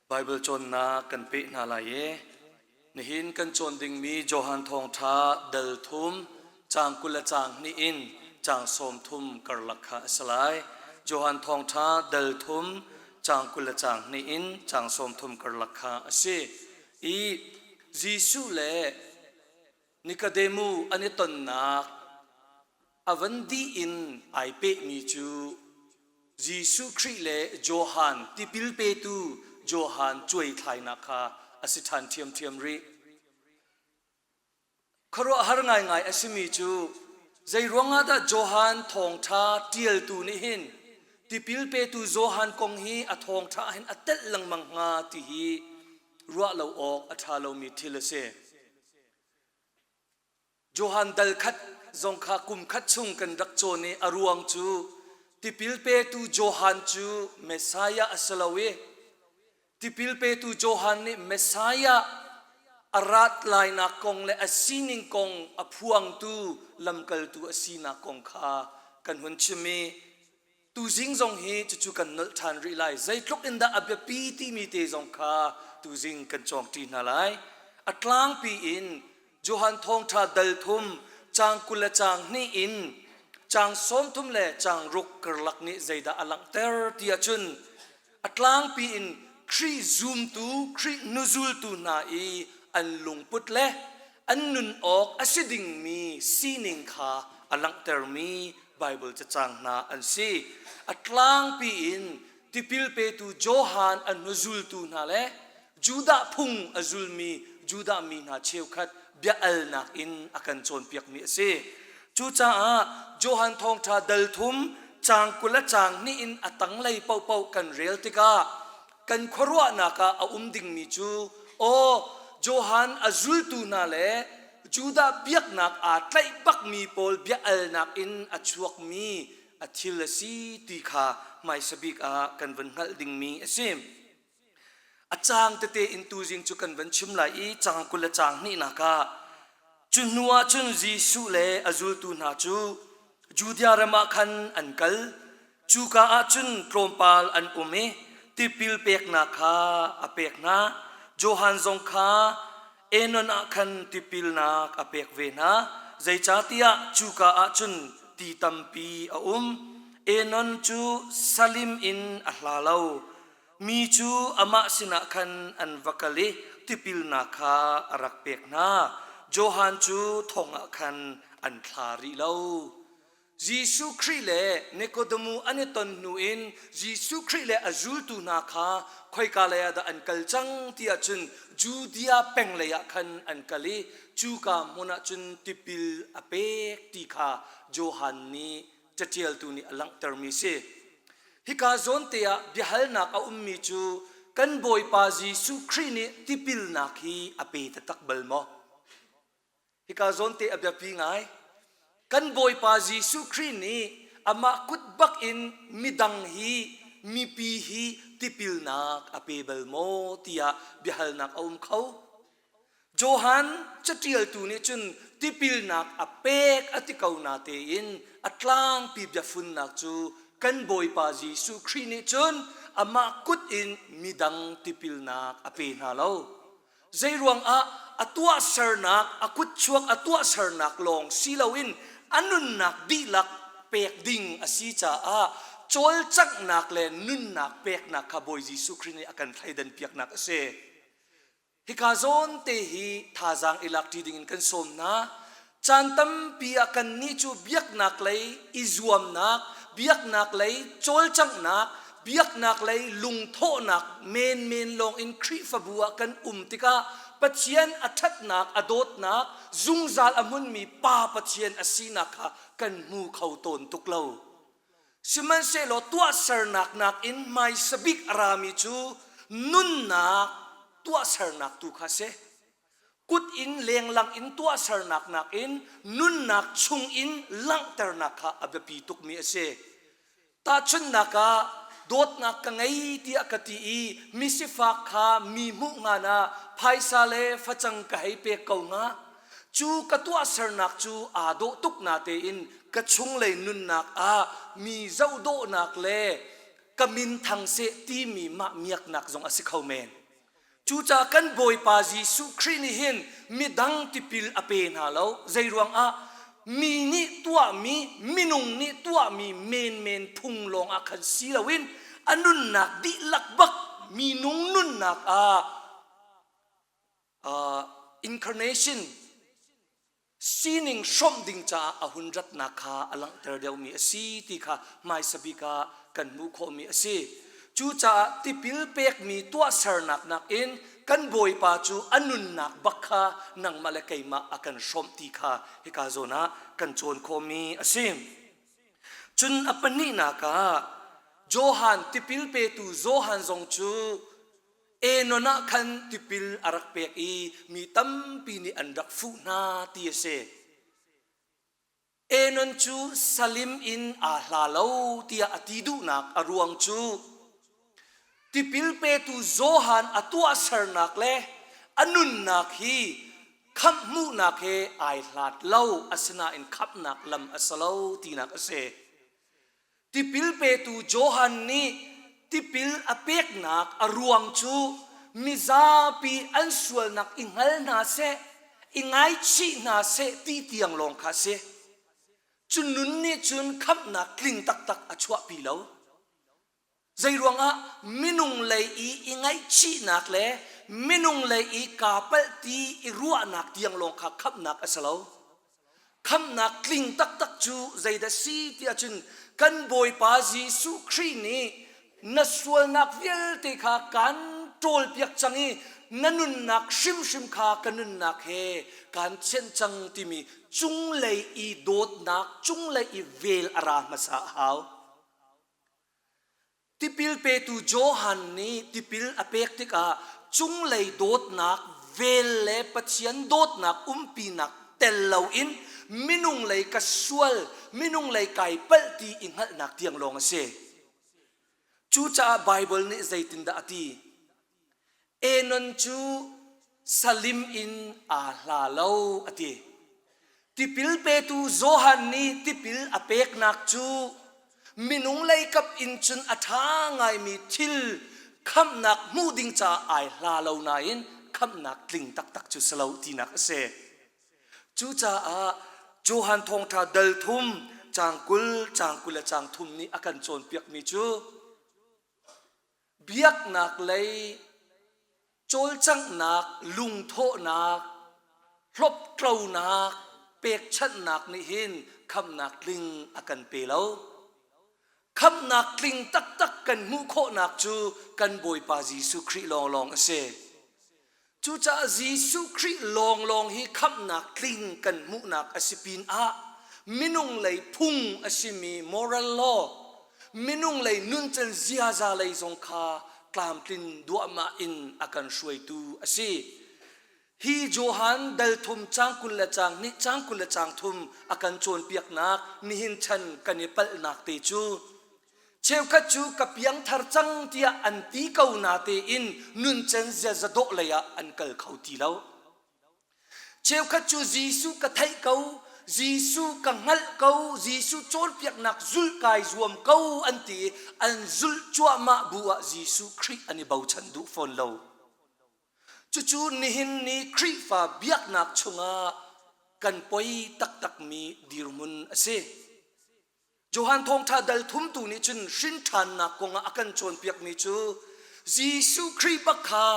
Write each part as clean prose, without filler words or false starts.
Baibal cawnnak kan peh hna lai i nihin kan cawn dingmi Johan Thawngṭha dal thum caang 20 le caang hnih in caang 30 karlak kha a si lai. Johan Thawngṭha dal thum caang 20 le caang hnih in caang 30 karlak kha a si. I Jesuh le Nikodemu an i tonnak a van dih in ai pehmi cu Jesuh Khrih le Johan tipil petu Johan cuaithlainak kha a si ṭhan ṭhiamṭhiam rih. Khuaruahhar ngaingai a simi cu zeiruangah dah Johan thawngṭha ṭialtu nih hin tipil petu Johan kong hi a thawngṭha ah hin a telh lengmang hnga ti hi ruah lo awk a ṭha lomi thil a si. Johan dal khat zong kha kum khat chung kan rak cawn i a ruang cu tipil petu Johan cu Messiah a si lo i tipil petu Johan nih Messiah a rat lainak kong le a sining kong a phuangtu lamkaltu a sinak kong kha kan hun chim i Tuzing zong hi cucu kan nolh ṭhan rih lai. Zeitluk in dah a biapi timi te zong kha tuzing kan cawngṭi hna lai. A tlangpi in Johan Thawngṭha dal thum caang 20 le caang hnih in caang 30 le caang ruk karlak nih zeidah a langhter ti ahcun a tlangpi in Khrih zumtu, Khrih nuzultu hna i an lungput le an nun awk a si dingmi sining kha a langhtermi Baibal cacang hna an si. A tlangpi in tipil petu Johan a hnuzultu hna le Judah phung a zulmi Judah mi hna cheukhat bia-alnak in a kan cawnpiakmi a si. Cucaah Johan Thawngṭha dal thum caang 20 le caang hnih in a tanglei paohpaoh kan rel tikah kan khuaruahnak ah a um dingmi cu aw Johan a zultu hna le Judah biaknak aa tlaih bakmi pawl bia-alnak in a chuakmi a thil a si ti kha hmaisa bik ah kan vun hngalh dingmi a si. A caang tete in tuzing cu kan van chim lai i caang 20 le caang hnihnak ah cu hnu ah cun Jesuh le a zultu hna cu Judea ram ah khan an kal. Cuka ah cun tlawmpal an um i tipil peknak kha a pek hna. Johan zong kha Enon ah khan tipilnak a pek ve hna. Zeicahtiah cuka ah cun ti tampi a um. Enon cu Salim in a hla lo. Mi cu amah sinah khan an va kal i tipilnak kha a rak pek hna. Johan cu thong ah khan an thla rih lo. Jesuh Khrih le Nikodemu an i ton hnu in Jesuh Khrih le a zultu hna kha khoika lei ah dah an kal cang ti ahcun Judea peng lei ah khan an kal i cuka hmun ah cun tipil a pek ti kha Johan nih caṭialtu nih a langhtermi si. Hika zawn te ah biahalnak a ummi cu kan Bawipa Jesuh Khrih nih tipilnak hi a pe taktak bal maw? Hika zawn te a biapi ngai. Kan Bawipa Jesuh Khrih nih amah kut bak in midang hi mipi hi tipilnak a pe bal maw tiah biahalnak a um kho. Johan caṭialtu nih cun tipilnak a pek a ti ko natein a tlangpi biafunnak cu kan Bawipa Jesuh Khrih nih cun amah kut in midang tipilnak a pe hna lo. Zeiruangah a tuahsernak, a kutchuak a tuahsernak lawng si loin a nunnak dihlak pek ding a si caah cawlcanghnak le nunnak peknak kha Bawi Jesuh Khrih nih a kan thleidan piaknak a si. Hika zawn te hi thazaang i lakṭi dingin kan sawm hna. Caan tampi ah kannih cu biaknak lei i zuamnak, biaknak lei cawlcanghnak, biaknak lei lungthawhnak menmen lawngin Khrihfabu ah kan um tikah Pathian a ṭhatnak, a dawtnak, zungzal a hmunmi Pa Pathian a sinak kha kan hmu kho tawn tuk lo. Sihmanhsehlaw tuahsernak nakin hmaisa bik a rami cu nunnak tuahsernak tu kha a si. Kut in lenglang in tuahsernak nakin nunnak chungin langhternak kha a biapi tukmi a si. Tahchunhnak ah, dawtnak ka ngei tiah ka ti i misifak kha mi hmuh hngan ah phaisa le facang ka hei pek ko hnga. Cu ka tuahsernak cu aa dawh tuk natein ka chunglei nunnak ah mi zohdawhnak le ka min thang seh timi mah miaknak zong a si kho men. Cucaah kan Bawipa Jesuh Khrih nih hin midang tipil a pe hna lo. Zeiruang ah mi nih tuahmi, minung nih tuahmi menmen phung lawng ah khan si loin a nunnak dihlak bak minung nunnak ah uh, incarnation sining hrawmh ding caah a hun ratnak kha a langhter deuhmi a si ti kha hmaisa bik ah kan hmuh khawhmi a si. Cucaah tipil pekmi tuahsernak nakin kan Bawipa cu a nunnak bak kha nangmah le keimah a kan hrawmh ti kha hika zawn ah kan cawn khawhmi a si. Cun a pahnihnak ah Johan tipil petu Johan zong cu Enon ah khan tipil a rak pek i mi tampi nih an rak fuh hna ti a si. Enon cu Salim in aa hla lo tiah a ti duhnak a ruang cu tipil petu Johan a tuahsernak le a nunnak hi khamh hmuhnak he ai hlat lo asinain khamhnak lam a si lo tinak a si. Tipil petu Johan nih tipil a peknak a ruang cu mizapi an sualnak i hngal hna seh, i ngaichih hna seh ti tiang lawng kha a si. Cu nun nih cun khamhnak tling taktak a chuahpi lo. Zeiruangah minung lei i i ngaihchihnak le minung lei i kaa palh ti i ruahnak tiang lawng kha khamhnak a si lo. Khamhnak tling taktak cu zeidah si ti ahcun kan Bawipa Jesuh Khrih nih na sualnak vialte kha kan ṭawlpiak cang i na nunnak hrimhrim kha ka nunnak he kaan thianh cang timi cunglei i dawtnak, cunglei i vel a ra hmasa a hau. Tipil petu Johan nih tipil a pek tikah cunglei dawtnak, vel le Pathian dawtnak umpinak tel loin minung lei ka sual, minung lei kai palh ti i hngalhnak tiang lawng a si. Cucaah Baibal nih zeitindah a ti? Enon cu Salim in aa hla lo a ti. Tipil petu Johan nih tipil a peknak cu minung leikap in cun a ṭha ngaimi thil khamhnak hmuh ding caah ai hla lo nain khamhnak tling taktak cu si lo tinak a si. Cucaah Johan Thawngṭha dal thum caang 20, caang 20 le caang thum nih a kan cawnpiakmi cu biaknak lei cawlcanghnak, lungthawhnak, hlawptlonak, pekchanhnak nih hin khamhnak tling a kan pe lo. Khamhnak tling taktak kan hmuh khawhnak cu kan Bawipa Jesuh Khrih lawnglawng a si. Cucaah Jesuh Khrih lawnglawng hi khamhnak tling kan hmuhnak a si pinah minung lei phung a simi moral law, minung lei nuncan ziaza lei zong kha tlamtlin duahmah in a kan hruaitu a si. Hi Johan dal thum caang 20 le caang hnih caang 20 le caang thum a kan cawnpiaknak nihin chan kan i palhnak te cu Cheukhat cu ka piangthar cang tiah an ti ko natein nuncen ziaza dawh lei ah an kal kho ti lo. Cheukhat cu Jesuh ka theih ko, Jesuh ka hngalh ko, Jesuh cawnpiaknak zulh kai zuam ko an ti i an zulh cuahmah bu ah Jesuh Khrih an i bochan duh fawn lo. Cucu nihin ni Khrihfa biaknak chungah kan poi taktakmi dirhmun a si. Johan Thawngṭha dal thumtu nih cun hrinṭhannak kongah a kan cawnpiakmi cu Jesuh Khrih bak kha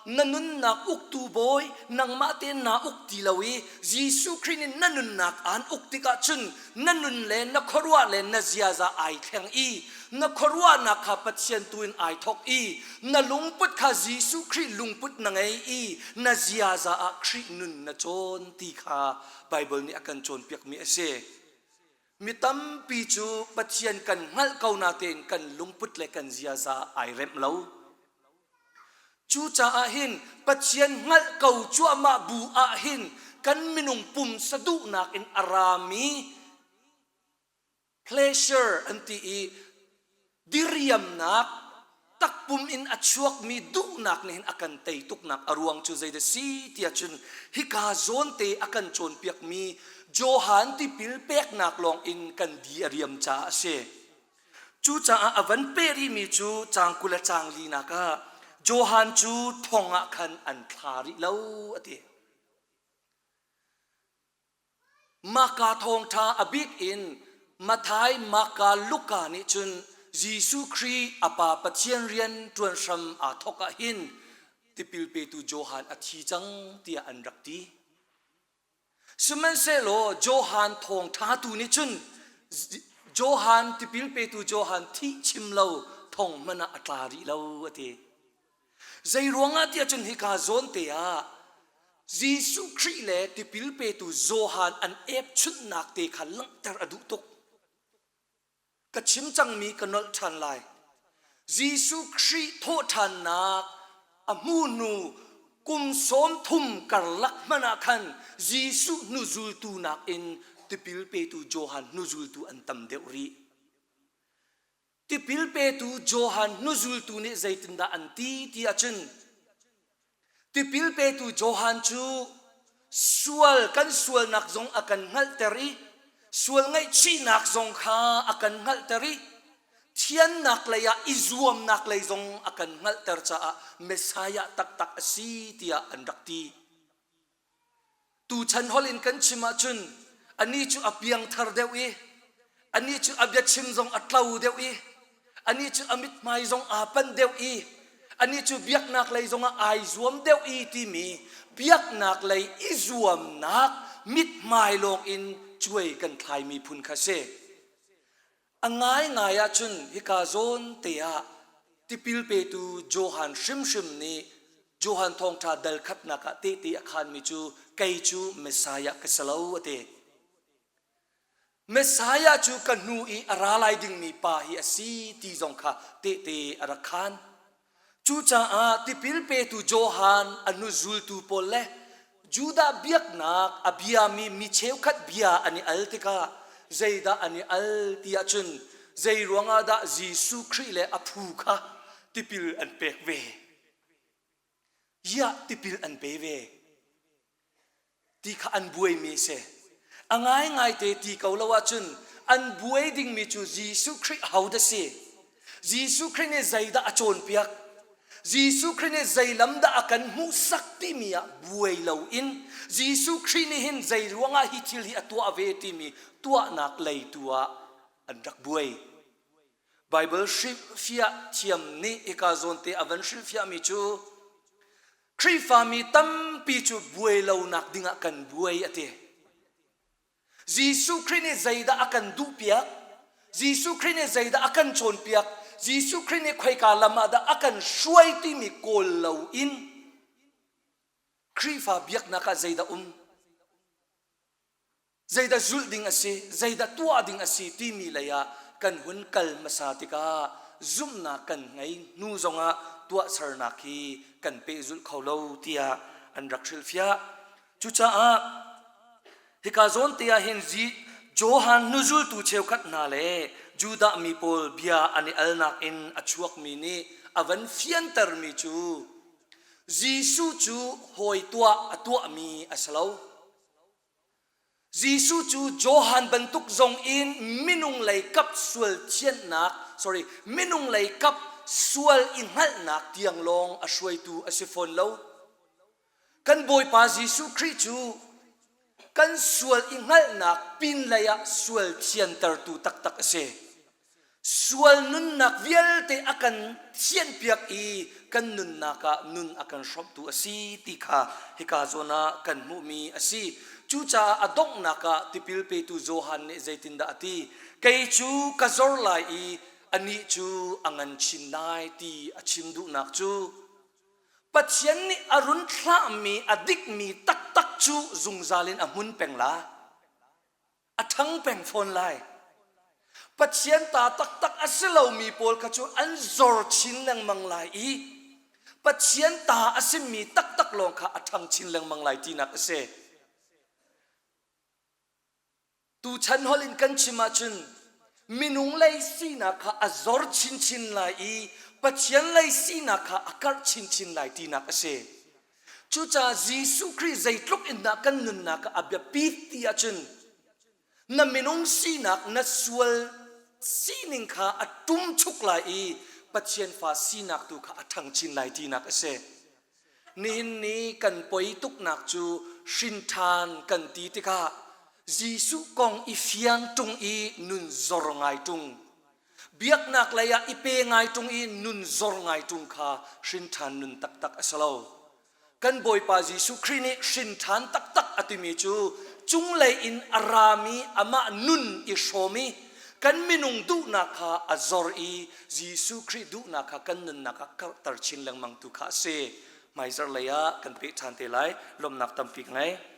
na nunnak uktu bawi nangmah tein naa uk ti lo i Jesuh Khrih nih na nunnak aan uk tikah cun na nun le na khuaruah le na ziaza ai thleng i na khuaruahnak kha Pathian tu in ai thawk i na lungput kha Jesuh Khrih lungput na ngei i na ziaza ah Khrih nun na cawn ti kha Baibal nih a kan cawnpiakmi a si. Mi tampi cu Pathian kan hngalh ko natein kan lungput le kan ziaza ai remh lo. Cucaah hin Pathian hngalh ko cuahmah bu ah hin kan minung pumsa duhnak in a rami pleasure an ti i diriamnak takpum in a chuakmi duhnak nih hin a kan tei tuknak a ruang cu zeidah si tiah cun hika zawnte a kan cawnpiakmi Johan tipil peknak lawng in kan di a riam caah a si. Cucaah a van peh rihmi cu caang 20 le caang linak ah Johan cu thong ah khan an thla rih lo a ti. Maka thawngṭha a bik in Matthai, Maka, Luka nih cun Jesuh Khrih a Pa Pathian rian ṭuan hram aa thawk ah hin tipil petu Johan a thi cang tiah an rak ti. Sihmanhsehlaw Johan thawngṭha tu nih cun Johan tipil petu Johan thih chim lo thong hmanh ah a tla rih lo a ti. Zei ruangah tiah cun hika zawn te ah Jesuh Khrih le tipil petu Johan an epchunhnak te kha langhter a duh tuk. Ka chim cangmi ka nolh ṭhan lai. Jesuh Khrih thawhṭhannak a hmu hnu kum 30 karlak hmanh ah khan Jesuh hnuzultu nakin tipil petu Johan hnuzultu an tam deuh rih. Tipil petu Johan hnuzultu nih zeitindah an ti ti ahcun tipil petu Johan cu sual kan sualnak zong a kan hngalhter i sual ngaihchihnak zong kha a kan hngalhter i thiannak lei ah i zuamnak lei zong a kan hngalhter caah Messiah taktak a si tiah an rak ti. Tuchan holh in kan chim ahcun anih cu a piangthar deuh i anih cu a biachim zong a tlo deuh i anih cu a mithmai zong aa panh deuh i anih cu biaknak lei zongah ai zuam deuh i timi biaknak lei i zuamnak mithmai lawng in cuai kan thlaimi phun kha si. A ngaingai ahcun hika zawn te ah tipil petu Johan hrimhrim nih Johan thawngṭha dal khatnak ah tehte a khaanmi cu kei cu Messiah ka si lo a ti. Messiah cu ka hnu i a ra lai dingmi pa hi a si ti zong kha tehte a rak khaan. Cucaah tipil petu Johan a hnuzultu pawl le Judah biaknak a biami mi cheukhat bia an i al tikah zeidah an i al ti ahcun zei ruangah dah Jesuh Khrih le a phu kha tipil an pek ve? Iah tipil an pe ve. Ti kha an buaimi a si. A ngaingaite ti ko lo ahcun an buai dingmi cu Jesuh Khrih ahodah si? Jesuh Khrih nih zeidah a cawnpiak? Jesuh Khrih nih zei lam dah a kan hmuhsak timi ah buai loin Jesuh Khrih nih hin zei ruangah hi thil hi a tuah ve timi tuahnak lei tu ah an rak buai. Baibal hrilhfiah thiam nih hika zawn te a van hrilhfiahmi cu Khrihfami tampi cu buai lonak dingah kan buai a ti. Jesuh Khrih nih zeidah a kan duhpiak? Jesuh Khrih nih zeidah a kan cawnpiak? Jesuh Khrih nih khoika lam ah dah a kan hruai timi kawl loin Khrihfa biaknak ah zeidah um? Zeidah zulh ding a si, zeidah tuah ding a si timi lei ah kan hun kal hmasa tikah zumhnak kan ngei hnu zongah tuahsernak hi kan pehzulh kho lo tiah an rak hrilhfiah. Cucaah hika zawn te ah hin Johan hnuzultu cheukhat hna le Judah mi pawl bia an i alnak in a chuakmi nih a van fiantermi cu Jesuh cu hawi tuah a tuahmi a si lo. Jesuh cu Johan bantuk zong in minung lei kap sual thianhnak, sorry, minung lei kap sual i hngalhnak tiang lawng a hruaitu a si fawn lo. Kan Bawipa Jesuh Khrih cu kan sual i hngalhnak pinlei ah sual thiantertu taktak a si. Sual nunnak vialte a kan thianhpiak i kan nunnak ah nun a kan hrawmhtu a si ti kha hika zawn ah kan hmuhmi a si. Cucaah a donghnak ah tipil petu Johan nih zeitindah a ti? Kei cu ka zor lai i anih cu a ngan chin lai ti a chim duhnak cu Pathian nih a run thlahmi a dikmi taktak cu zungzal in a hmun peng la. A ṭhang peng fawn lai. Pathian ta taktak a si lomi pawl kha cu an zor chin lengmang lai i Pathian ta a simi taktak lawng kha a ṭhang chin lengmang lai tinak a si. Tuchan holh in kan chim ahcun minung lei sinak kha a zor chinchin lai i Pathian lei sinak kha a karh chinchin lai tinak a si. Cucaah Jesuh Khrih zeitluk in dah kan nunnak ah a biapit ti ahcun na minung sinak na sual sining kha a ṭumchuk lai i Pathian fa sinak tu kha a ṭhang chin lai tinak a si. Nihin ni kan poi tuknak cu hrinṭhan kan ti tikah Jesuh kong i fiang ṭung i nun zor ngai ṭung, biaknak lei ah i pe ngai ṭung i nun zor ngai ṭung kha hrinṭhan nun taktak a si lo. Kan Bawipa Jesuh Khrih nih hrinṭhan taktak a timi cu cunglei in a rami amah nun i hrawm i kan minung duhnak kha a zor i Jesuh Khrih duhnak kha kan nunnak ah karhter chin lengmang tu kha a si. Hmaizarh lei ah kan peh ṭhan te lai. Lawmhnak tampi ka ngei.